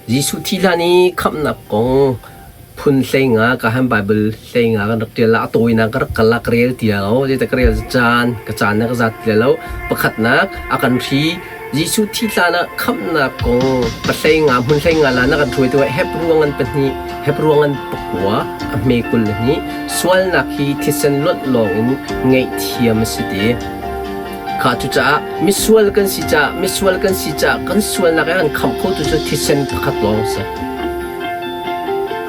Jesuh thi hlan i khamhnak kong phun hleinga ka han Bible hleinga kan rak ṭial la a tawinak ka rak kal la ka rel ti lo zeicah ka rel caan ka caan na ka zat ti lo pakhatnak a kan hri Jesuh thi hlan ah khamhnak kong pahleinga hmun hleinga la na kan hruaitu ah Hebru ngan pahnih Hebru ngan pakua a hme 22 sualnak hi thisen luanh lawng in ngaihthiam a si ti Kha cucaah misual kan si caah misual kan si caah kan sualnak i an khamh khotu cu thisen pakhat lawng a si.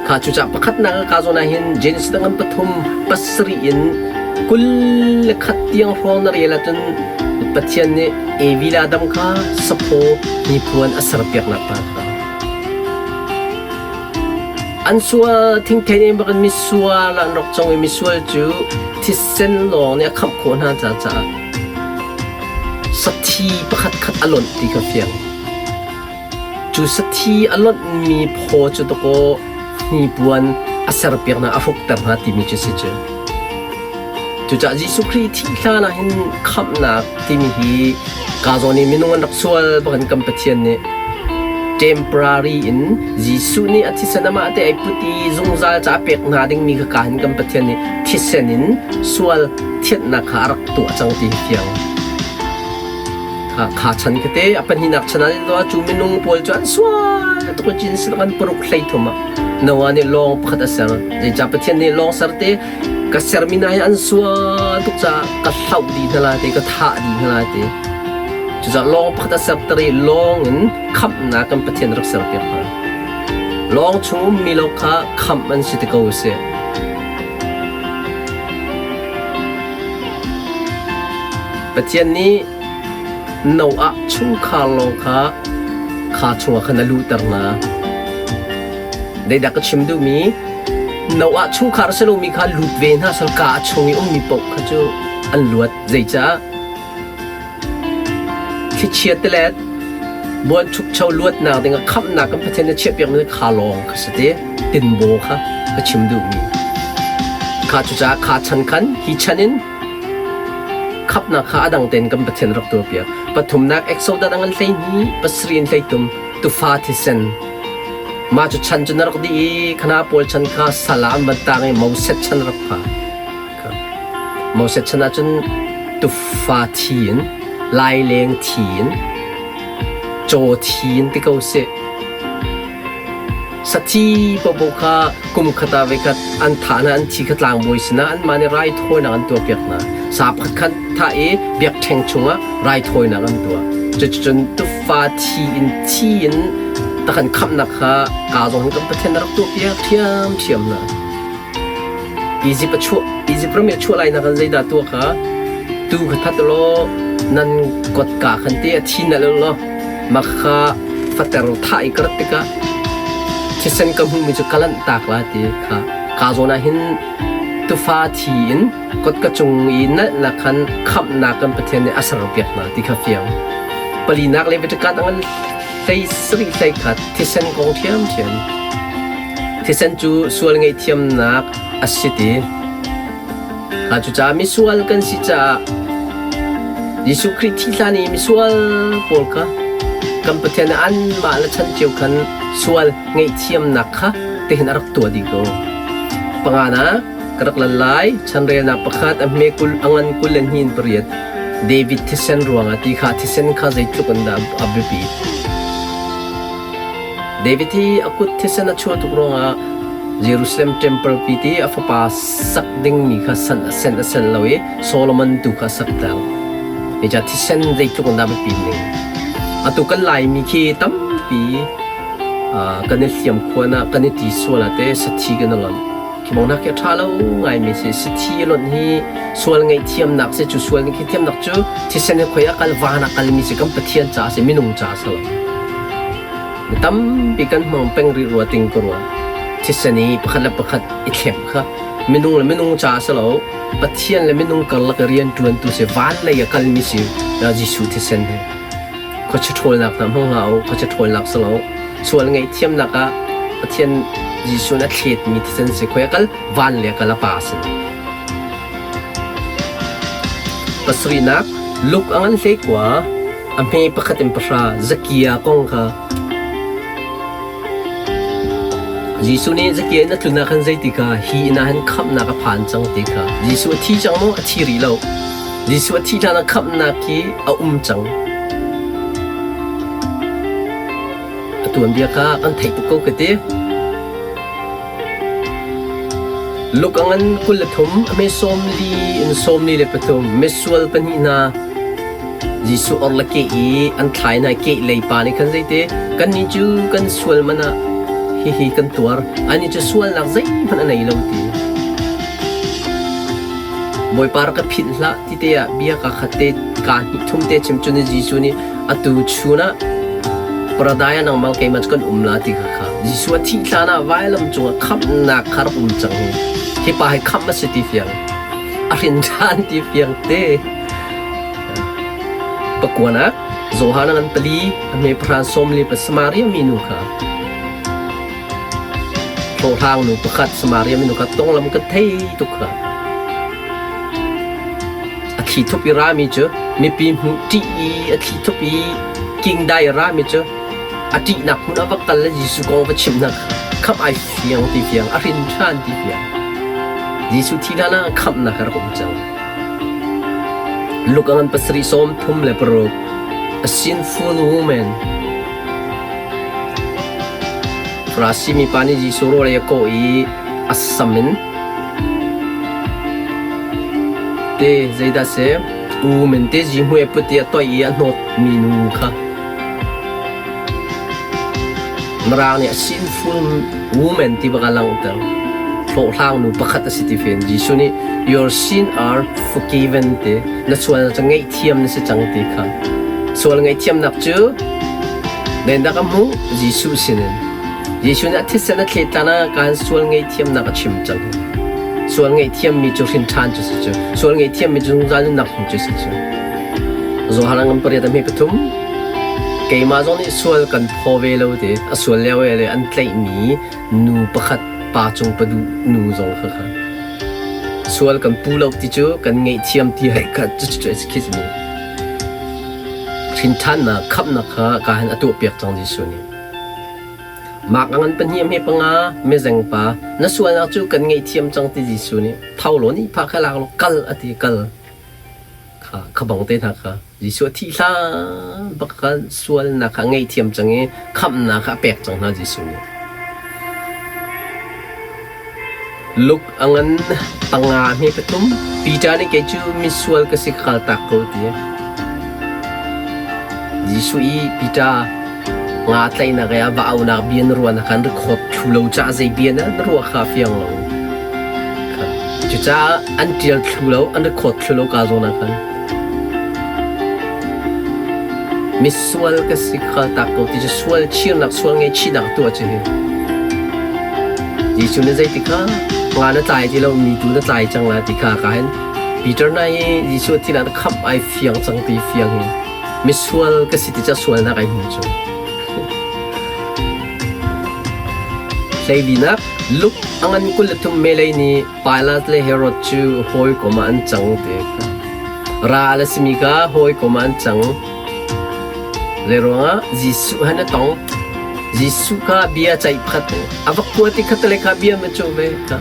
Kha cucaah pakhatnak ah ka zawn ah hin Genesis ngan pathum pasarih in 21 tiang hrawng na rel ahcun Pathian nih Evi le Adam kha saphaw hnipuan a serpiaknak hna kha. An sual thingthei nih bak in misual an rak cong i misual cu thisen lawng nih a khamh khawh hna caah sathi pakhat khat a lonh ti kha fiang. Cu sathi a lonhmi phaw cu dakaw hnipuan a serpiak hna, a hrukter hna timi cu si cu. Cucaah Jesuh Khrih thih hlan ah hin khamhnak timi hi ka zawn i minung an rak sual bak in kan Pathian nih temporary in Jesuh nih a thisen amah te ai put i zungzal ca a pek hna dingmi kha ka hin kan Pathian nih thisen in sual thianhnak kha a rak tuah cang ti hi fiang. Kha kha chan kate a pahnihnak chan ah cu minung pawl cu an sual tuk cin sin an paruk hlei thum ah Noah nih lawng pakhat a ser. Zeicah Pathian nih lawng ser te ka sermi hna hi an sual tuk caah ka hloh dih hna lai te ka thah dih hna lai te cucaah lawng pakhat a serter i lawng in khamhnak kan Pathian rak serpiak hna lawng chung ummi lo kha khamh an si te ko si Pathian nih Noah chungkhar lawng kha kha chungah khan a luhter hna Zeidah ka chim duhmi Noah chungkhar a si lomi kha lut ve hna sal ka a chung i ummi paoh kha cu an luat. Zeicah? Thlichia tilet buanchukcho luatnak dingah khamhnak kan Pathian nih chiahpiakmi kha lawng kha si ti tinbaw kha ka chim duhmi. Kha cucaah kha chan khan hi chan in khamhnak kha a dang tein kan Pathian rak tuahpiak. Pathumnak Exodus an 12 pasarih in 13 tufa thisen Mah cu chan cu na rak dih i khana pawl chan kha sal ah an van tang i Moses chan rak pha. Moses chan ahcun tufa thi in, laileng thi in, caw thi in ti ko sih. Sathi popo kha kum khat ah voikhat an thah hna, an thi kha tlangbawi sinah anmah nih raithawinak an tuahpiak hna. Sa pakhat khat thah i biakṭheng chungah raithawinak an tuah. Cuticun tufa thi in thi in takan khamhnak kha kaa zong hin kan Pathian na rak tuahpiak ṭhiamṭhiam hna. Egypt a chuah Egypt ram i a chuah lai nak in zeidah tuah kha tu kha that law nan kotka khan te a thi na law mah kha fater thah i ka rat tikah thisen ka hmuhmi cu ka lanh tak la ti kha ka zawn ah hin tufa thi in kotka cung i nalhnak khan khamhnak kan Pathian nih a serpiak hna ti kha fiang. Palinak le Vatican ang hlei sarih hlei khat thisen kong ṭhiamṭhiam. Thisen cu sual ngaihthiamnak a si ti. Kha cucaah misual kan si caah Jesuh Khrih thi hlan i misual pawl kha kan Pathian nih anmah le chan cio khan sual ngaihthiamnak kha tihin a rak tuah dih ko. Panganak ka rak lan lai chanrelnak pakhat a hme kul a ngan kul le hnin pariat David thisen ruangah ti kha thisen kha zeitluk in dah a biapi. David hi a kut thisen a chuah tuk ruangah Jerusalem temple pi ti a fapa sak dingmi kha san a sen a sen lo i Solomon tu kha a sak ter. Nica thisen zeitluk in dah biapi ning. Atu kan Laimi khi tampi kan i hliam khuan ah kan i ti sual ah te sathi kan i lonh. Khi bongnak khi a ṭha lo ngaimi si. Sathi a lonh hi sual ngaihthiamnak si cu sual ngaihthiamnak cu thisen hi khoi a kal van a kalmi si kan Pathian caah si minung caah si lo. Mi tampi kan hmang peng rih rua ting ka rua. Thisen i pakhat le pakhat i thlem kha minung le minung caah si lo Pathian le minung karlak i rian ṭuantu si van lei a kalmi si Jesuh thisen hi. Khuachia ṭhawlnak hna hmang hlah u, khuachia ṭhawlnak si lo. Sual ngaihthiamnak ah Pathian Jesuh nih a thletmi thisen si khoi a kal van le a kal a pa sin. Pasarihnak Luke a ngan hleikua a hme pakhat in pahra Zakia kong kha. Jesuh nih Zakia inn a tlun ah khan zeiti kha hi inn ah hin khamhnak a phan cang ti kha Jesuh a thi cang maw? A thi rih lo. Jesuh a thih hlan ah khamhnak hi a um cang. A tuanbia kha kan theih tuk ko ka ti. Luka ngan 23, a hme 40 in 43, misual pahnih hna Jesuh or le ke i an thlai hna kehlei pa nih khan zeiti kannih cu kan sual man ah hihi kan tuar anih cu sualnak zeihmanh a nei lo ti. Bawipa rak ka philh hlah ti te ah bia ka khat te ka hnih thum te chim cun Jesuh nih atu chun ah paradise ah nangmah keimah cu kan um la ti kha kha Jesuh a thih hlan ah vailam cungah khamhnak kha rak um cang hi hi pa hi khamh a si ti fiang a hrin ṭhan ti fiang te Pakuanak Johan ngan pali a hme pahra 40 pa Samaria minu kha hlawhhlang nu pakhat Samaria minu kha tonglam kan thei tuk kha a thli thup i rami cu mipi hmuh ṭih i a thli thup i kingdai rami cu a ṭihnak hmun ah va kal le Jesuh kong va chimhnak khamh ai fiang ti fiang a hrin ṭhan ti fiang Jesuh thi hlan ah khamhnak a rak um cang. Luka ngan pasarih sawm thum le paruk A sinful woman Farasi mipa nih Jesuh rawl ei a kawh i a sam in te zeidah si woman te zihmui a put i a toih i a hnawt mi nu kha Mirang nih a sinful woman ti bak a langhter. Hlawhhlang nu pakhat a si ti fen. Jesuh nih your sin are forgiven ti na sual cu ngaihthiam na si cang ti kha. Sual ngaihthiamnak cu Nendak a hmuh Jesuh sinin. Jesuh nih a thisen a thlet hlan ah kaan sual ngaihthiamnak a chim cang. Sual ngaihthiammi cu hrin ṭhan cu si cu. Sual ngaihthiammi cu zungzal nunnak hmu cu si cu. Johan ngan pariat a hme pathum. Keimah zong nih sual kan phaw ve lo ti a sual lio le an tlaihmi nu pakhat pa cung paduh nu zong kha kha sual kan pu lo ti cu kan ngaihthiam ti hai kha cucu khi si hrinṭhannak khamhnak kha ka hin a tuahpiak cang Jesuh nih. Mak a ngan pahnih a hme panga mezeng pa na sualnak cu kan ngaihthiam cang ti Jesuh nih tho law nih pha kha lak law kal a ti kal kha kha bang te hna kha Jesuh a thih hlan bak khan sualnak kha a ngaihthiam cang i khamhnak kha a pek cang hna Jesuh nih. Luke a ngan panga hme pathum Peter nih kei cu misual ka si ka kaltak ko ti. Jesuh i Peter nga tlaihnak i a va aunak bia na ruahnak khan record thlu lo caah zei bia na ruah kha fiang lo. Cucaah an ṭial thlu lo, an record thlu lo ka zawn ah khan. Misual ka si kha tak ko ti cu sual chirnak, sual ngaihchihnak tuah cu hi. Jesuh nih zeiti kha nga na tlai ti lo, mi tu na tlai cang la ti kha ka hin Peter na i Jesuh thil ah na khamh ai fiang cang ti fiang hi. Misual ka si ti ca sualnak ai hmu cu. Hleilinak Luke a ngan 23 Melei nih Pilat le Herod cu hawikom ah an cang ti kha. Ral a simi kha hawikom ah an cang. Zei ruangah Jesuh han a tong. Jesuh kha bia ceih pakhat a va kua ti khat le kha bia ma cu ve kha.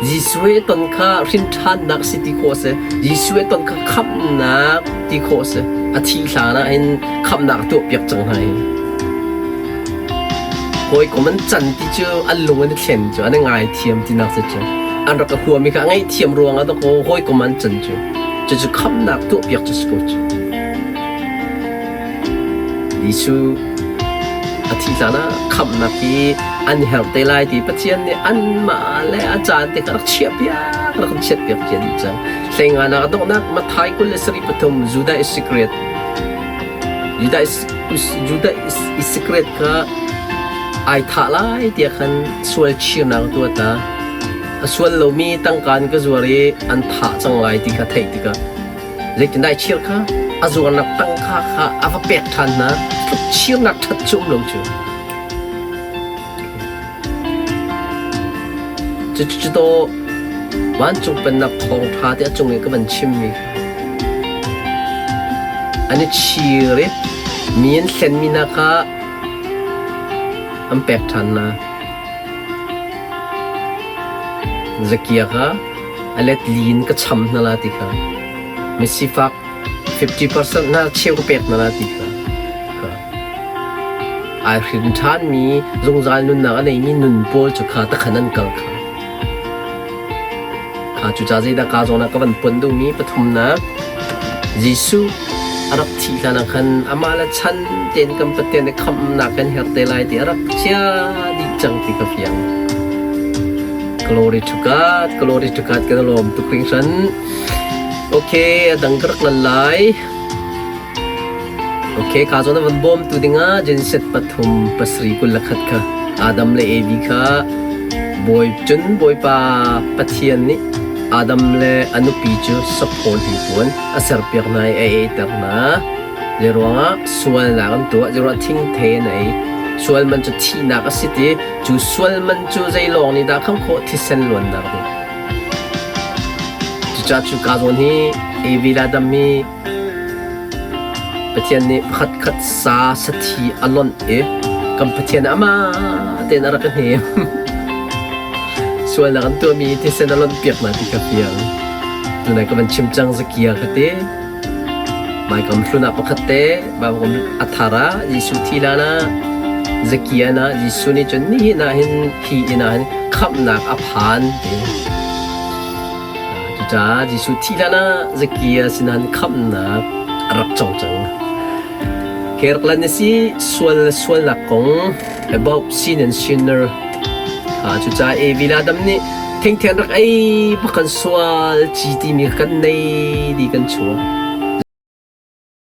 Jesuh he ton kha hrin ṭhannak si ti khawh a si. Jesuh he ton kha khamhnak ti khawh a si. A thih hlan ah hin khamhnak a tuahpiak cang hna hi. Hawikom an can ti cu an lung an i thlen cu an i ngaithiam tinak si cu. An rak ka huami kha a ngaihthiam ruangah dawkaw hawikom an can cu. Cucu khamhnak tuahpiak cu si ko cu. Jesuh a thih hlan ah khamhnak hi an herh te lai ti Pathian nih anmah le a caan te kha rak chiahpiak rak kan chiatpiak cia dih cang. Hleinganak a donghnak Matthai 23 Judah Iscariot Judah Judah Iscariot kha ai thah lai tiah khan sual chirnak a tuah ta. A sual lomi tangka an ka zuar i an thah cang lai ti kha theih tikah zeitindah ai chir kha a zuarnak tangka kha a va pek ṭhan hna. Tluk chirnak ṭhat cu um lo cu. Cucu dawh vancung pennak thawngṭha te a cung i ka van chimmi an i chir i mi an hlenmi hna kha an pek ṭhan hna. Zakia kha a let li in ka cham hna la ti kha. Misifak 50% hna cheu ka pek hna la ti kha. Ai hrin ṭhanmi zungzal nunnak a neimi nun pawl cu kha takhan an kal kha. Kha cucaah zeidah kaa zawn ah ka van pon duhmi pathumnak Jesuh a rak thih hlan ah khan amah le chan tein kan Pathian nih khamhnak kan herh te lai ti a rak chia dih cang ti ka fiang. Glory to God, glory to God kan lawm tuk hringhran. Okay, a dang ka rak lan lai. Okay, ka zawn a van bawmtu dingah Genesis 3:7 21 kha Adam le Evi kha Bawi cun Bawipa Pathian nih Adam le a nupi cu saphaw hnipuan a serpiak hna i a eiter hna. Zeiruangah sualnak an tuah, zeiruangah thingthei an ei. Sual man cu thihnak a si ti, cu sual man cu zei lawng nih dah kham khawh thisen luannak nih. Cucaah cu ka zawn hi Evi le Adam hi Pathian nih pakhatkhat sa sathi a lonh i kan Pathian amah tein a rak ka hnem. Sualnak an tuahmi thisen a lonh piak hna ti ka fiang. Tunai ka van chim cang Zakia ka ti. Baikam hlun ah pakhat te Baibal a thar ah Jesuh thi hlan ah Zakia na Jesuh nih cun nihin ah hin hi inn ah hin khamhnak a phan ti. Cucaah Jesuh thih hlan ah Zakia sinah khamhnak a rak cong cang. Kerklan na si sual le sualnak kong about sin and sinner. Cucaah Evi le Adam nih thingthian rak ei bak kan sual ci timi kan nei di kan chuak.